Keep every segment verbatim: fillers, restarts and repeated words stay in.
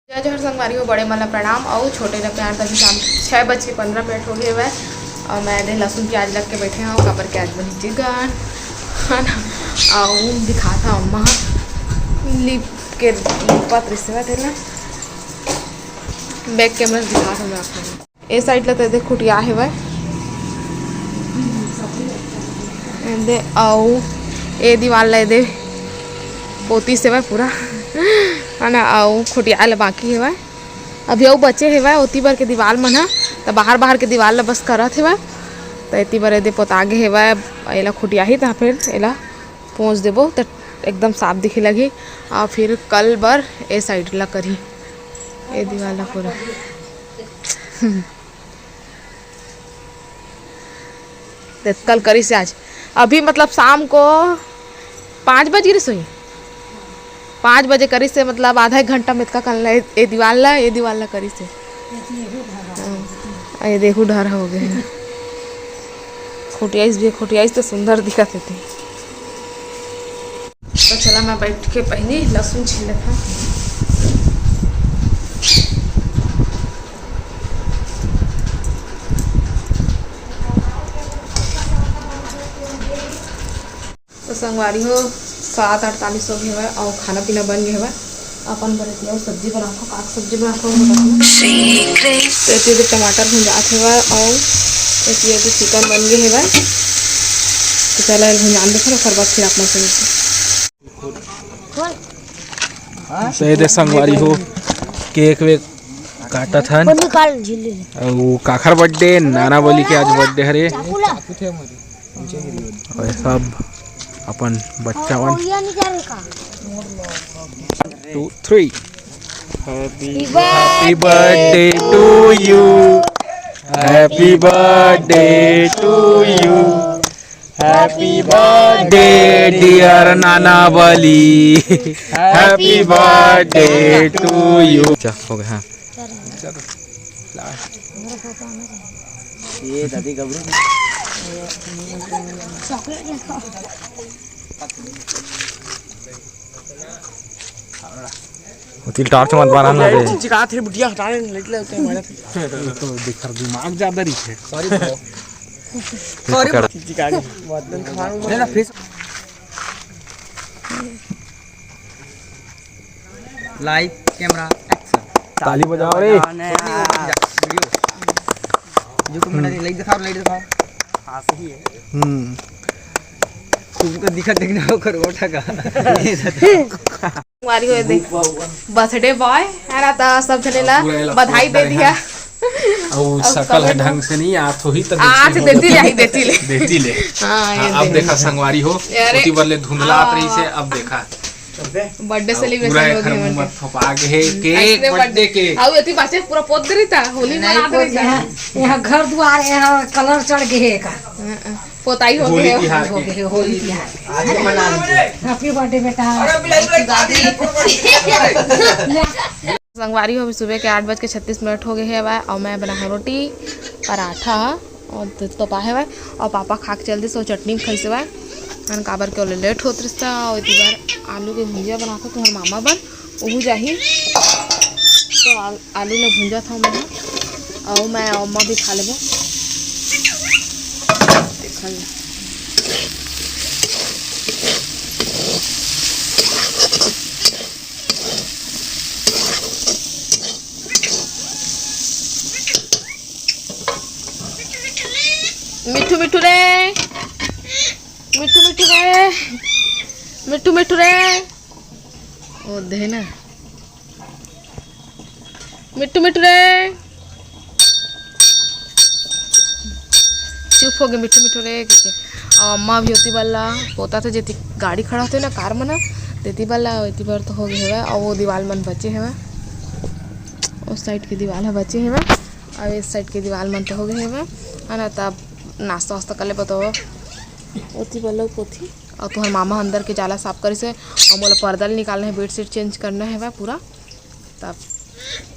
जय जोहार संगवारी हो, बड़े मन ला प्रणाम अउ छोटे ला प्यार। तभी शाम छः बज के पंद्रह मिनट हो गए हवय अउ मैं दे लहसुन प्याज लग के बैठे हूँ, काबर के आज बनी चिकन, है ना। अउ दिखात हूँ अम्मा लिप के लिपत रिसे तेला बैक कैमरा से दिखात हूँ मैं आप मन। ए साइड ला तो देख खुटिया हेवय, ए दे, अउ ए दीवाल ला ए दे पोती से पूरा, है ना, अउ खुटिया ला बाकी हेवय। अभी अउ बचे हेवय, ओती बर के दीवाल मन ह, त बाहर, बाहर के दीवाल ला बस करत हेवय। त एती बर ए दे पोता गे हेवय, एला खुटियाही, त फिर एला पोंछ देबो, त एकदम साफ दिखे लगही। अउ फिर कल बर ए साइड ला करही, ए दीवाल ला पूरा। त कल करिस हे आज। अभी मतलब शाम को पाँच बज गिरिस होही, पाँच बजे करिस हे, मतलब आधा एक घंटा में एतका कन ला ए, ए दीवाल ला, ए दीवाल ला करिस हे। हाँ, ये देखो ढर हो गए हे। खुटियाइस भी, खुटियाइस तो सुंदर दिखत हे ते। तो चला, मैं बैठ के पहिली लहसुन छील लेथव। तो संगवारी हो, सात अड़तालीस हो गए हवय अउ खाना पीना बन गए हवय। अपन बर एती अउ सब्जी बनाथव, का सब्जी बनाथव, वो बताथव। तो एती एदे टमाटर भुंजात हवय अउ एती एदे चिकन बन गए हवय। तो चला, एला भुंजान देथन, ओकर बाद फिर आप मन से मिलथन। तो एदे संगवारी हो, केक वेक काटत हन। अउ काखर बर्थडे? नाना बली के आज बर्थडे हरे। अउ सब अपन बच्चा मन। Two, three। Happy birthday to you. Happy birthday to you. Happy birthday dear नाना बली। Happy birthday to you। अच्छा, हो गया, हाँ। ये दादी गबरू। ओती ल torch मत बारन ना रे। चिचिकात हे बुढ़िया, हटा ले, लाइट ले, उते मारा। तो दिखर दिमाग ज्यादा रही है। Sorry bro। Sorry bro। चिचिका रही। ले ना, फिर। Light, camera, action। ताली बजाओ रे। Video। YouTube में डालिए, लाइट दिखाओ, लाइट दिखाओ। हाँ, सही है। हम्म। तुमको दिखा देखना हो, कर उठा का। संगवारी हो दे। Birthday boy, है ना, तो सब जने ला बधाई दे दिया। अउ सकल ह ढंग से नहीं आत होही त आत देती ले, देती ले। देती ले। हाँ, ये हाँ, अब दे। देखा संगवारी हो, अरे, ओती बर ले धुंधला आत रही से, अब देखा। Birthday celebration हो गया। मुंह में थोपा के है, cake, birthday cake। अउ एती बाचे पूरा पोत दे रही था, होली मना दे रही था। यहाँ घर दुआर, यहाँ colour चढ़ गए है का। हाँ, हाँ। पोताई हो गए, हो गए, होली तिहार। आज मना लीजिए। Happy birthday बेटा। संगवारी हो, अभी सुबह के आठ बज के छत्तीस मिनट हो गए हवय अउ मैं बनाहूँ रोटी, पराठा अउ दूध तो पाए हवय अउ पापा खा के चल दिस अउ चटनी खाइस हवय। काबर के ओला लेट होत रिस त अउ एती बर आलू के भुंजिया बनाथव तुंहर मामा बर, ओहू जाही। तो आल-, आलू ला भूंजत हव मैं, अउ मैं अउ अम्मा भी खा लेबो। देखा जाए। मिट्ठू, मिट्ठू रे, मिट्ठू, मिट्ठू रे, मिट्ठू, मिट्ठू रे। ओ दे ना। मिट्ठू, मिट्ठू रे। चुप हो गए मिट्ठू, मिट्ठू रे कहिके। अउ अम्मा भी ओती बल्ला पोता थे, जेती गाड़ी खड़ा होते ना, कार मना, तेती बल्ला ओती बर तो हो गए हवय। अउ वो दीवाल मन बचे हवय, उस side के दीवाल ह बचे हवय, अउ इस side के दीवाल मन तो हो गए हवय, है ना। तब नाश्ता वास्ता कर ले बताओ, ओती बल्ला पोथी। अउ तुहर मामा अंदर के जाला साफ करिस हे, अउ मोला पर्दा ल निकालना हे, bedsheet change करना हे पूरा। तब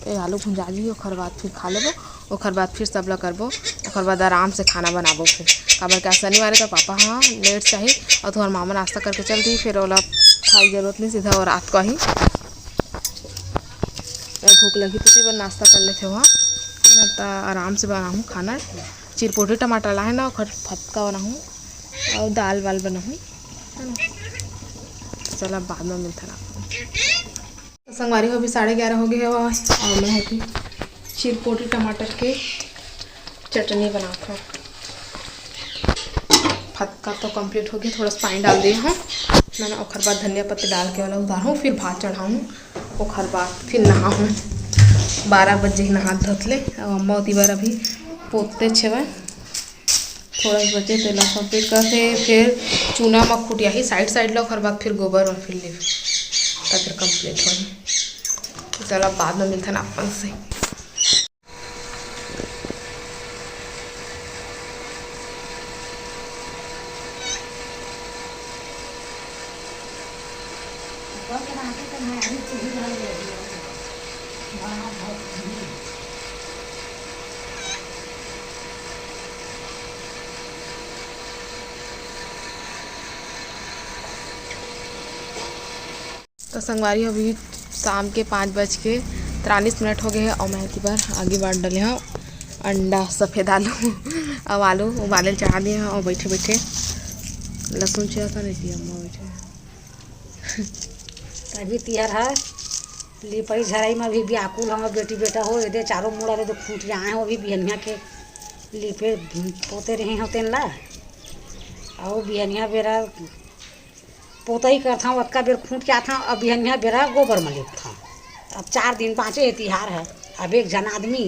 ए आलू भुंजा जी, ओखर बाद फिर खा लेबो, ओखर बाद फिर सब ला करबो, ओखर बाद आराम से खाना बनाबो फिर। काबर के आज शनिवार हे, त पापा ह late से आही, अउ तुहर मामा नाश्ता करके चल दी, फिर ओला खाए के जरूरत नहीं, सीधा वो रात को आही। ए भूख लगही तो तेबर नाश्ता कर लेथे वहाँ, है ना। त आराम से बनाहूँ खाना, चिरपोटी टमाटर लाहे ना, ओखर फतका बनाहूँ और दाल वाल बनाहूँ, है ना। चला, बाद में मिलथन आप। तो संगवारी हो, अभी साढ़े ग्यारह हो गए हे और मैं है कि चिरपोटी टमाटर के चटनी बनात हूँ। फतका तो कंप्लीट हो गया, थोड़ा सा पानी डाल दिए हूँ मैंने, ओखर बाद धनिया पत्ती डाल के वाला उतारूँ, फिर भात चढ़ाऊँ, ओखर बाद फिर नहाहूँ। बारह बजे ही नहा धोत ले। अब अम्मा ओती बार अभी पोततेच हवय, थोड़ा सा बचे तेला सब करथे, फिर चूना म खुटियाही साइड साइड ला, ओखर बाद फिर गोबर म फिर ले, तब फिर कंप्लीट होही। चला, बाद में मिलथन आप मन से। तो संगवारी हो, अभी शाम के पाँच बज के तिरालीस मिनट हो गए हे और मैं एती बर आगी बार डले हूँ अंडा, सफेद आलू। अब आलू उबाले ल चढ़ा दिए हूँ और बैठे बैठे लहसुन छिलत हन, एती अम्मा बैठे। अभी तिहर है, लिपई झरई में भी व्याकुल हूँ, बेटी बेटा हो, एदे चारों मुड़ा ले तो खूंट आए हो, अभी बिहनिया के लिपे पोते रहे हो तेन ला। और बिहनिया बेरा पोतई करथंव, ओतका बेर खूंट के आथंव, अब बिहनिया बेरा गोबर म लिपथंव। अब चार दिन बाँचे हे तिहार ह, अब एक झन आदमी,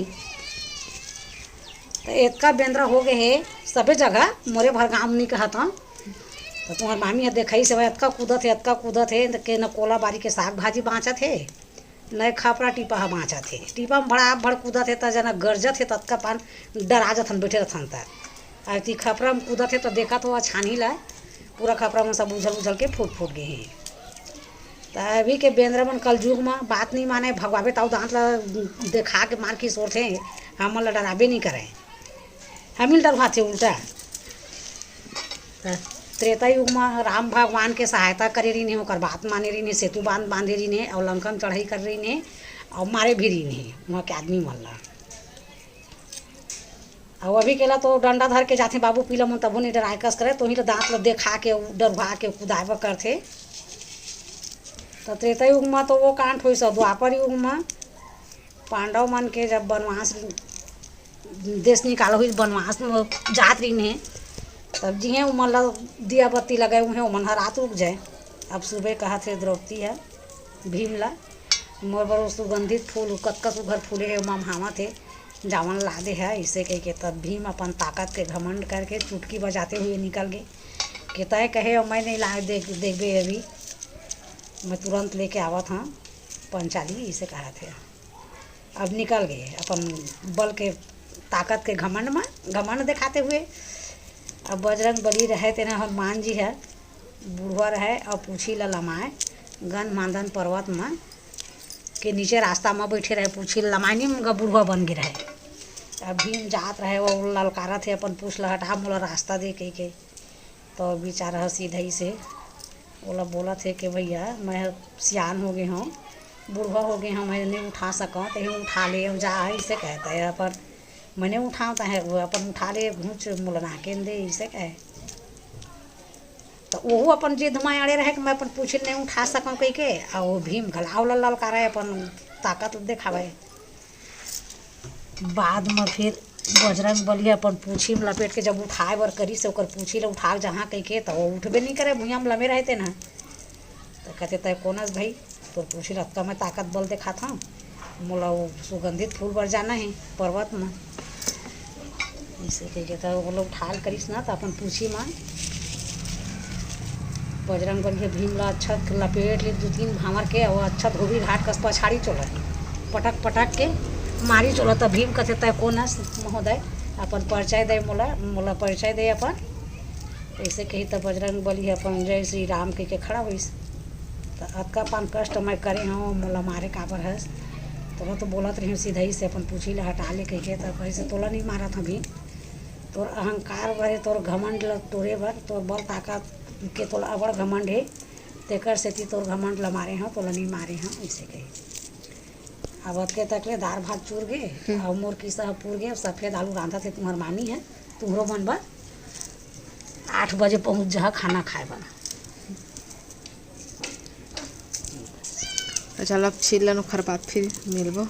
त एतका बेंदरा हो गे हे सबे जगह, मोरे भर गाँव म नी कहत हंव। त तुंहर मामी ह देखई से एतका कूदत हे, एतका कूदत हे, के न कोला बारी के साग भाजी बाँचत हे, नए खपरा टीपा ह बाँचत हे। टीपा म भड़ाभड़ कूदत हे, त जना गरजत हे, ततका पान डरा जथन, बइठे रथन त। अउ ती खपरा म कूदत हे, त देखत हो छानही ला, पूरा खपरा म सब उझल उझल के फूट फूट गे हे। त अभी के बेंदरा मन कलजुग म बात नइ माने, भगवाबे तउ दांत ला देखा के मार खिसोरथे, हमन ला डराबे नइ करय। हमी ल डरवाथे उल्टा। त त्रेता युग म राम भगवान के सहायता करे रहिन हे, ओकर बात माने रहिन हे, सेतु बांध बांधे रहिन हे, अउ लंका म चढ़ाई करे रहिन हे, अउ मारे भी रहिन हे उहाँ के आदमी मन ला। अउ अभी केला तो डंडा धर के जाथे बाबू पीला मन, तभो नइ डराय कस करे, तो ही ल दांत ल देखा के, डरुआ के कुदाय बर करथे। त त्रेता युग म तो वो कांड होइस, अउ द्वापर युग म पांडव मन के जब बनवास, देश निकालो हुई, बनवास म जात रहिन हे, तब जिहे उमन ला दिया बत्ती लगाए उहे उमन ह रात रुक जाए। अब सुबह कहत हे द्रौपदी ह भीम ला, "मोर बर वो सुगंधित फूल कतका सुघर फूले हे, ओमा भावत हे, जावन ला दे ह," इसे कहिके तब भीम अपन ताकत के घमंड करके चुटकी बजाते हुए निकल गे। के तय कहे, "अउ मैं नइ लाए, देख, देखबे अभी, मैं तुरंत लेके आवत हंव पंचाली," इसे कहत हे। अब निकल गे अपन बल के, ताकत के घमंड म, घमंड दिखाते हुए। अब बजरंग बली रहे तेन हनुमान जी ह, बुढ़वा रहे अउ पूछी ल लमाए, गंधमादन पर्वत म के नीचे रास्ता म बइठे रहे, पूछी ल लमाए नी, बुढ़वा बन गे रहे। अब भीम जात रहे, वो ललकारत हे अपन पूछ ल, "हटा, मोला रास्ता दे," कहिके। तो बिचारा ह सिधई से ओला बोलत हे कि, "भैया, मैं ह सियान हो गे हंव, बुढ़वा हो गे हंव, मैं नइ उठा सकंव, तें उठा ले अउ जा," अइसे कहत हे। अपन मैं नइ उठांव, तहें वो अपन उठा ले, घूंच मोला नाकेन दे, अइसे कहे। त ओहू अपन जिद म अड़े रहे कि मैं अपन पूछी ल नइ उठा सकंव कहिके, अउ वो भीम घला ओला ललकारे, अपन ताकत देखावे। बाद म फिर बजरंग बली ह अपन पूछी म लपेट के जब उठाए बर करिस, ओकर पूछी ल उठा के जहाँ कहिके, त वो उठबे नइ करे, भुइयां म लमे रहे तेन ह। त कहते, "तय कोन अस भई, तोर पूछी ल अतका मैं ताकत बल देखात हंव, मोला वो सुगंधित फूल बर जाना हे पर्वत म।" अइसे कहिके त वो लोग ठाल करिस ना, त अपन पूछी म बजरंग बली ह भीम ला अच्छा लपेट ले दू तीन भांवर के, अउ अच्छा धोबी घाट कस पछाड़ी चलत, पटक पटक के मारी चलत। त भीम कथे, "तय कोन अस महोदय, अपन परिचय दे मोला, मोला परिचय दे अपन।" अइसे कही त बजरंग बली ह अपन जय श्री राम कहिके खड़ा होइस। त अतका पान कष्ट मैं करे हंव, मोला मारे काबर हस? तोला तो बोलत रहिंव सिधई से अपन पूछी ला हटा ले कहिके, त कहिस तोला नइ मारत हंव भीम, तोर अहंकार बर हे, तोर घमंड ल टोरे बर, तोर बल ताकत के तोला अबड़ घमंड हे, तेकर सेती तोर घमंड ल मारे हंव, तोला नइ मारे हंव, अइसे कही। अब अतके तक ले दार भात चूर गे, अउ मोर किस्सा ह पूर गे। अब सफेद आलू रांधत हे तुम्हर मामी ह, तुम्हरो मन बर। आठ बजे पहुँच जहा खाना खाए बर। अच्छा, अब छील लन, ओखर बाद फिर मिलबो।